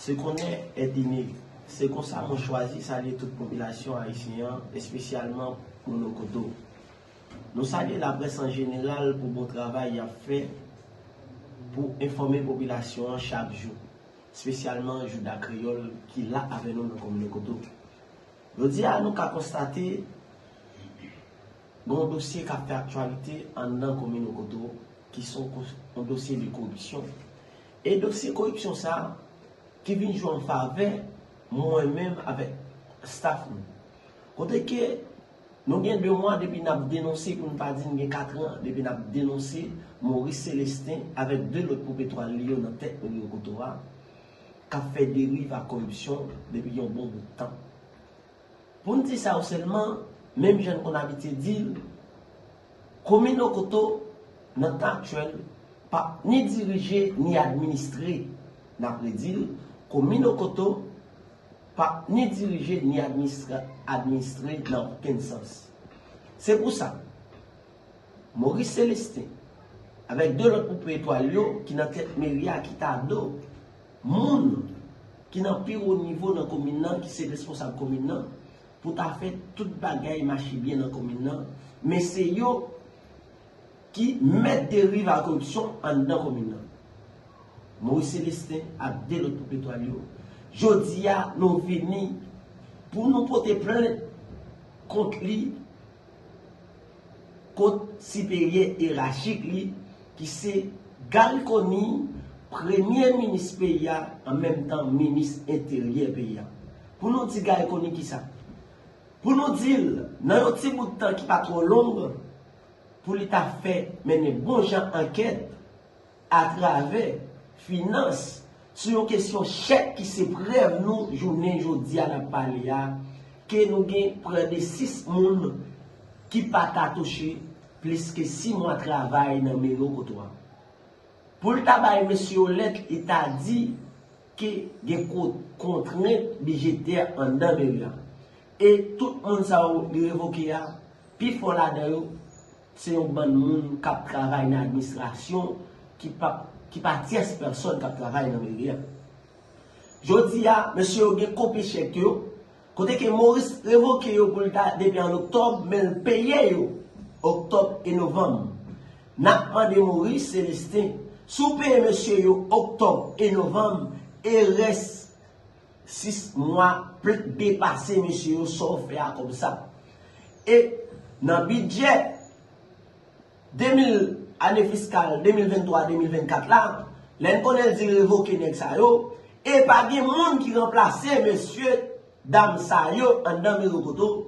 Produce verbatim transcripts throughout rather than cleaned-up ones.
Se konnen èt ine. Se konsa mwen chwazi salye tout popilasyon ayisyen an, espesyalman moun Okoto. Nou salye laprès an jeneral pou bon travay y ap fè pou enfòme popilasyon an chak jou, espesyalman Jouda Kreyòl ki la avè nou nan komin Okoto. Jodi a, nou ka konstate gen yon dosye k ap fè aktyalite anndan komin Okoto, ki se yon ko- yon dosye de koripsyon. E dosye koripsyon sa a, ki vin jwe an favè mwen menm avèk staff nou. Kote ke nou gen de mwa depi n ap denonse, pou n pa di n gen katran, depi n ap denonse Maurice Célestin avèk de lòt poupetwal li yo nan tèt meri Okoto a, k ap fè deriv ak koripsyon depi yon bon bout tan. Pou n di sa yo sèlman, menm jan n konn abitye di l, komin Okoto, nan tan aktyèl, p ap ni dirije ni administre. N ap redi l, komin Okoto p ap ni dirije ni administre, administre nan okenn sans. Se pou sa, Maurice Célestin, avèk de lòt poupetwal yo ki nan tèt meri a, ki ta do moun ki nan pi wo nivo nan komin nan, ki se responsab komin nan, pou ta fè tout bagay mache byen nan komin nan. Men se yo ki mèt deriv ak koripsyon anndan komin nan. Maurice Célestin ak de lòt poupetwal yo. Jodi a, nou vini pou nou pote plent kont li, kont siperyè erachik li, ki se Garry Conille, premye minis peyi a, an menm tan minis enteryè peyi a. Pou nou di Garry Conille kisa? Pou nou di l, nan yon ti bout tan ki pa twò long, pou li ta fè mennen bon jan ankèt atravè finans sou yon kesyon chèk ki se prèv nou jounen jodi a n ap pale a, ke nou gen prè de sis moun ki pa ta touche plis ke sis mwa travay nan meri Okoto a. Pou l ta bay mesye yo lèt, li ta di ke gen ko- kontrent bijetè anndan meri a. E tout moun sa yo li revoke a, pifò ladan yo, se yon bann moun k ap travay nan administrasyon ki pa, ki pa tyès pèsòn k ap travay nan meri a. Jodi a, mesye yo gen kopi chèk yo, kote ke Maurice revoke yo pou l ta depi an oktòb, men l peye yo oktòb e novanm. N ap mande Maurice Célestin, si w peye mesye yo oktòb e novanm, e rès sis mwa pl- depase mesye yo, sa w fè a kòb sa? E nan bidjè de mil, ane fiskal de mil venntwa de mil vennkat la, lè n konnen l di revoke nèg sa yo, e pa gen moun ki ranplase mesye dam sa yo anndan meri Okoto.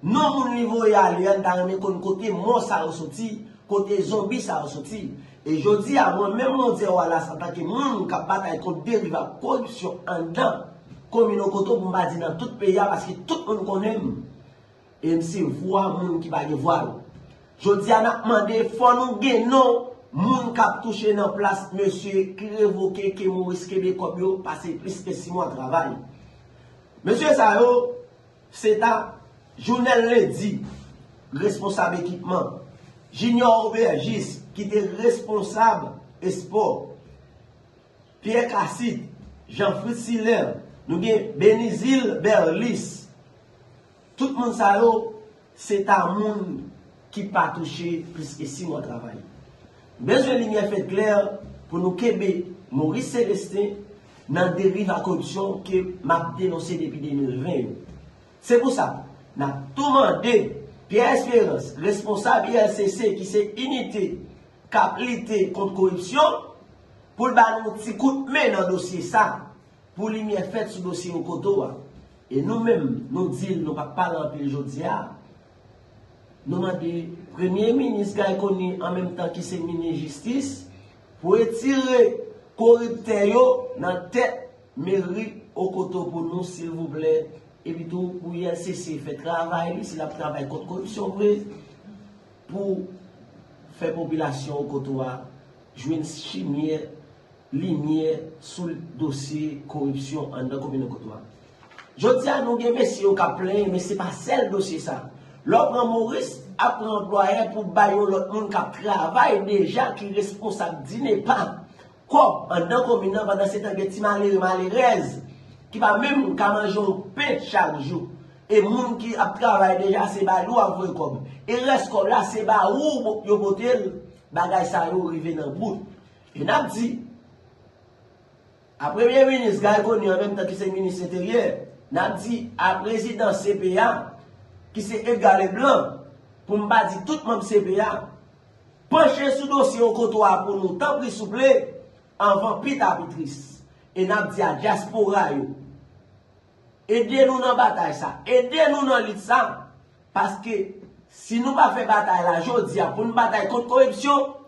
Non moun li voye ale a, n ta renmen konn kote mò sa yo soti, kote zonbi sa yo soti. E jodi a, mwen menm, mwen di w a la, antanke moun k ap batay kont deriv ak koripsyon anndan komin Okoto, pou m pa di nan tout peyi a, paske tout moun konnen m. E m se vwa moun ki pa gen vwal. Jodi a, n ap mande, fò nou gen non moun k ap touche nan plas mesye ki revoke, ke Maurice kenbe kòb yo pase plis ke sis mwa travay. Mesye sa yo, se ta Jounel Lendi, responsab ekipman, Junior Aubergiste, ki te responsab espò, Pierre Cassite, Jean Fritz Hilaire, nou gen Benizil Berlis. Tout moun sa yo, se ta moun ki pa touche plis ke sis mwa travay. Bezwen limyè fèt klè pou nou kenbe Maurice Célestin nan deriv ak koripsyon ke m ap denonse depi de mil ven yo. Se pou sa, n ap tou mande Pierre Espérance, responsab I L C C, ki se inite k ap lite kont koripsyon, pou l ba nou yon ti kout men nan dosye sa, pou limyè fèt sou dosye Okoto a. E nou menm, nou di l, nou p ap pale anpil jodi a. Nou mande Premye Minis Garry Conille, an menm tan ki se Minis Jistis, pou retire koriptè yo nan tèt meri Okoto pou nou, silvouplè. Epi tou, pou I L C C fè travay li, si l ap travay kont koripsyon vre, pou fè popilasyon Okoto a jwenn chimyè, limyè sou dosye koripsyon anndan komin Okoto a. Jodi a, nou gen mesye yo k ap plenyen, men se pa sèl dosye sa. Lè w pran Maurice, ap pran anplwayè pou bay yon lòt moun k ap travay deja, ki responsab DINEPA. kòb anndan komin nan, pandan se tan gen ti malere malerèz ki pa menm ka manje yon pen chak jou. E moun ki ap travay deja se ba li w ap voye kòb. E rès kòb la se ba ou yo pote l. Bagay sa yo rive nan bout. E n ap di a premye minis Guy Conille an menm tan ki se minis enteryè, n ap di a prezidan C P A ki se Edgar Leblanc, pou m pa di tout manm C P A, panche sou dosye Okoto a pou nou tanpri souple, anvan pita pi tris. E n ap di a dyaspora yo, ede nou nan batay sa, ede nou nan lit sa, paske si nou pa fè batay la jodi a pou n batay kont koripsyon,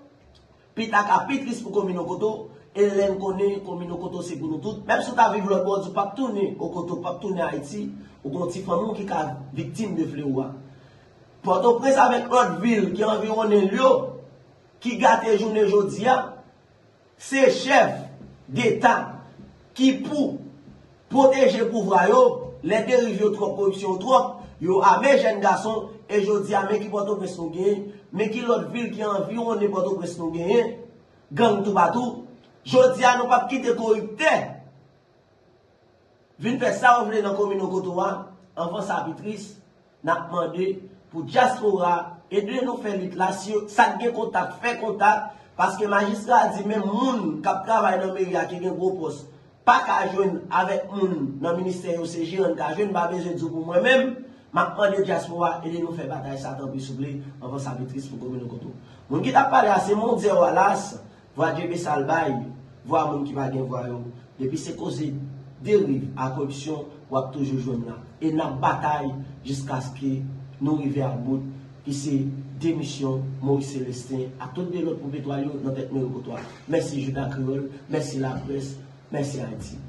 pita ka pi tris pou komin Okoto. E lè n konnen komin Okoto se pou nou tout, menm si w ta viv lòt bò, di w p ap tounen Okoto, p ap tounen Ayiti, ou gon ti fanmi w ki ka viktim de flewo a. Pòtoprens avèk lòt vil ki anviwonnen l yo, ki gate jounen jodi a, se chèf deta ki pou pwoteje pouvwa yo. Lè deriv yo twòp, koripsyon yo twòp, yo ame jèn gason. E jodi a, men ki Pòtoprens nou genyen, men ki lòt vil ki anviwonnen Pòtoprens nou genyen, gang toupatou. Jodi a, nou p ap kite koriptè vin fè sa yo vle nan komin Okoto a. Anvan sa pi tris, n ap mande pou dyaspora ede nou fè lit la. Si yo, sa k gen kontak, fè kontak, paske majistra a di menm moun k ap travay nan meri a ki gen gwo pòs pa ka jwenn avèk moun nan ministè yo, se jeran n ka jwenn, m pa bezwen di w pou mwen menm. M ap mande dyaspora ede nou fè batay sa tanpri souple, anvan sa pi tris pou komin Okoto. Moun ki t ap pale a se Mondyè Wallace, vwa Djebe Salbay, vwa moun ki pa gen vwa yo. Depi se koze deriv a koripsyon, w ap toujou jwenn la. E n ap batay jiskaske nou rive a bout, ki se demisyon Maurice Célestin ak tout de lòt pwopetwal yo nan tèt meri Okoto a. Mèsi Juda Kreyòl, mèsi laprès, mèsi Ayiti.